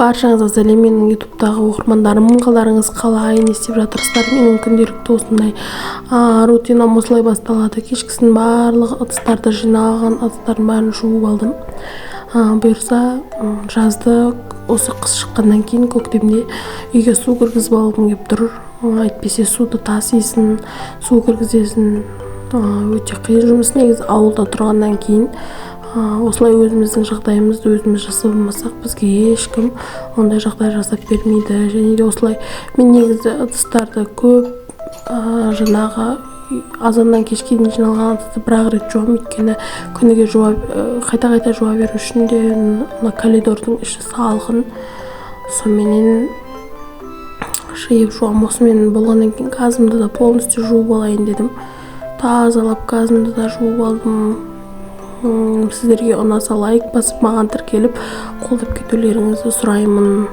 Баршаңызға сәлем, менің ютубтағы оқырмандарым! Қалдарыңыз қалай, не істеп жатырсыздар? Менің күнделікті осындай рутинам осылай басталады. Кешкісін барлық ыдыстарды, жиналған ыдыстардың бәрін жуып алдым. Бұйырса, жазды, осы қыс шыққаннан кейін көктемде үйге су кіргізіп алғым келіп тұр. Әйтпесе суды тасисың, су кіргізесің, өте қиын жұмыс негізі. Ауылда тұрғаннан кейін осылай өзіміздің жағдайымызды өзіміз жасап алмасақ, бізге ешкім ондай жағдай жасап бермейді. Және де осылай мен негізі ыдыстарды көп, жаңағы азаннан кешке дейін жиналған ыдысты бір ақ рет жуамын, өйткені күніге жуа, қайта қайта жуа беру үшін де мына коридордың іші салқын, соныменен жиып жуамын. Осымен болғаннан кейін газымды да полностью жуып алайын дедім. Тазалап, газымды да жуып алдым. Сіздерге ұнаса, лайк басып, маған тіркеліп, қолдап кетулеріңізді сұраймын.